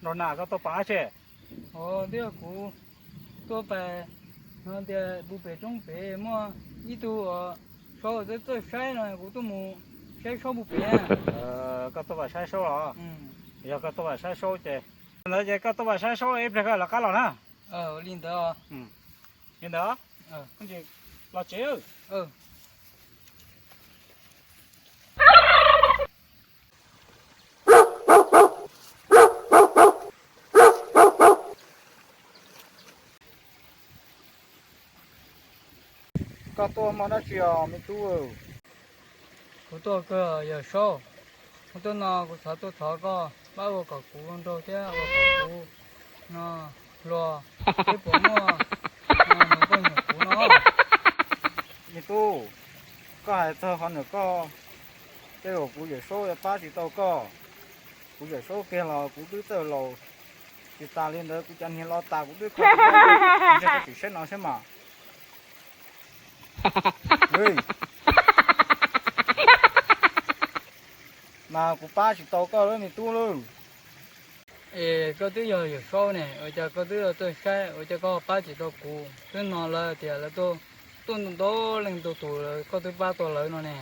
Rau na koj tuaj pom dab tsi? Os, twb yog kuv tuaj pais, no tias pem roob pem muaj ib tug Saub txawj txawj saib no, kuv tuaj mus saib Saub puag pem. Koj tuaj pais saib Saub los? Yog koj tuaj pais saib Saub ces, ntawd ces koj tuaj pais saib Saub ib pliag koj lawv qab los na. Li ntawd. Li ntawd. Los tsev. Koj tuaj muaj dab tsi os me tub? Kuv tuaj kawg yawm Saub. Kuv tuaj no kuv xav tuaj thov koj pab ua kom kuv nraug thiab ua kom kuv no hluas, peb puas muaj nkauj nyiam kuv no. Me tub, koj hais txog qhov ntawd koj, tej zaum kuv yawm Saub yuav pab tsis tau koj. Kuv yawm Saub kiag los kuv twb txawj laus, tsis tas li ntawd kuv cov niag los tas kuv twb kho tsis tau, koj tsis saib no saib mas. Mas kuv pab tsis tau koj lawm me tub lauj. Es koj twb yog yawm Saub ne, ua cas koj twb txawj saib, ua cas koj pab tsis tau kuv? Twb hnov lawv tias lawv tuaj ntau ntau leej ntau tus lawm koj twb pab tau lawv no ne.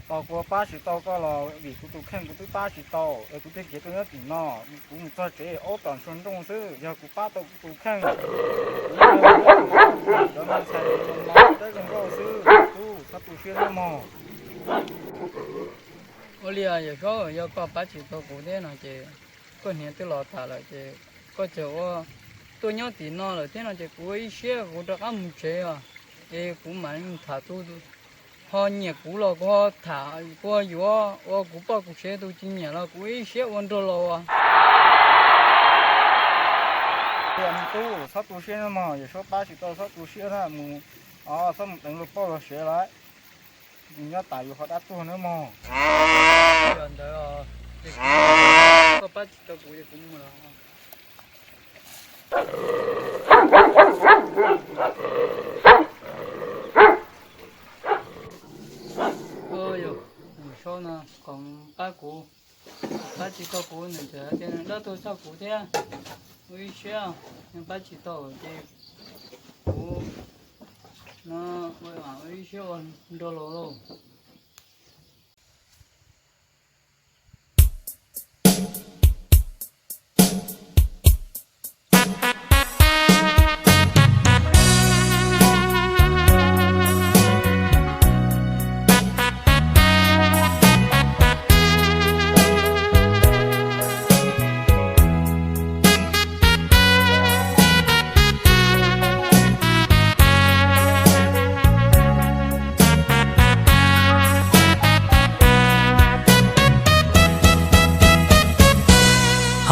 Tau kuv pab tsis tau koj los vim kuv tus kheej kuv twb pab tsis tau es kuv thiaj khiav tuaj nyob tim no. Kuv mus txog tsev aub tom ntsoog nrooj xwb, yog kuv pab tau kuv tus kheej, kuv cov me ntxhais mos dawb zoo nkauj xwb, tub txhob tu siab nawb mog. Ua li yawm Saub, yog koj pab tsis tau kuv thiab no ces koj niag twb los tas lawm ces koj tseem ua tuaj nyob tim no lawm thiab no ces kuv ua ib siab kuv rov qab mus tsev os. Es kuv mam tham tus ho nyiam kuv los kuv ho tham, kuv ho yuav ua kuv poj kuv sev, tus tsis nyiam los kuv ua ib siab ua nraug los as. Tub txhob tu siab nawb mog, yawm Saub pab tsis tau txhob tu siab na, mus, txhob mus deev luag poj luag sev lawm. Nyob tas yus qhov dab tuag nawb mog. Yog ntawd, koj pab tsis tau kuv ces kuv mus lawm. Yawm Saub no kom pab kuv, pab tsis tau kuv, nws tseem hais tias nws dab tuag txhawj kuv thiab. Ua ib siab, nws pab tsis tau ces kuv no ua ib siab ua nraug los lauj.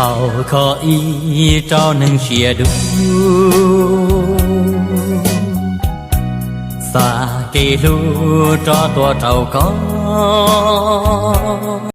Hauv kho ib rau neeg sia dub, xa kev hlub rov tuaj rau koj.